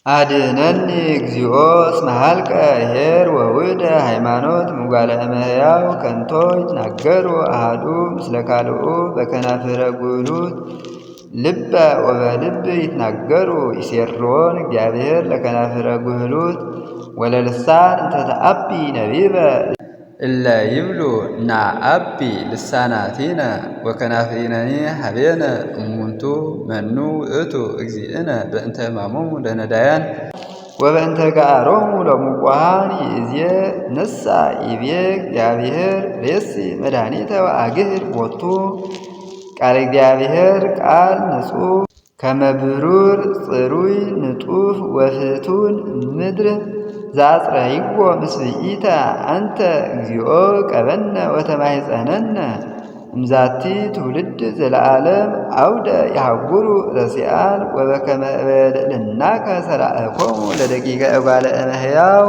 አድኅነኒ እግዚኦ እስመ ኀልቀ ኄር ወውእደ ሃይማኖት እምጓለ እመሕያው ከንቶ ይትናገሩ አሐዱ ምስለ ካልኡ በከናፍረ ጉሉት ልበ ወበልብ ይትናገሩ ይሴርዎን እግዚአብሔር ለከናፍረ ጉህሉት ወለልሳን እንተ ተአቢ ነቢበ እለ ይብሉ ናአቢ ልሳናቲነ ወከናፍሪነኒ ሀቤነ እሙንቱ መኑ ውእቱ እግዚእነ በእንተ ሕማሞሙ ለነዳያን ወበእንተ ገአሮሙ ለሙቋሃን ይእዜ ንሳ ይቤ እግዚአብሔር ሬሲ መድኃኒተ ወአግህር ቦቱ ቃለ እግዚአብሔር ቃል ንጹሕ ከመብሩር ጽሩይ ንጡፍ ወፍቱን ምድር ዘአጽረይዎ ምስብኢተ አንተ እግዚኦ ቀበነ ወተማይጸነነ እምዛቲ ትውልድ ዘለዓለም አውደ የሐውሩ ረሲአን ወበከመ እበልዕልናከ ሰራእኮሙ ለደቂቀ እጓለ እመሕያው።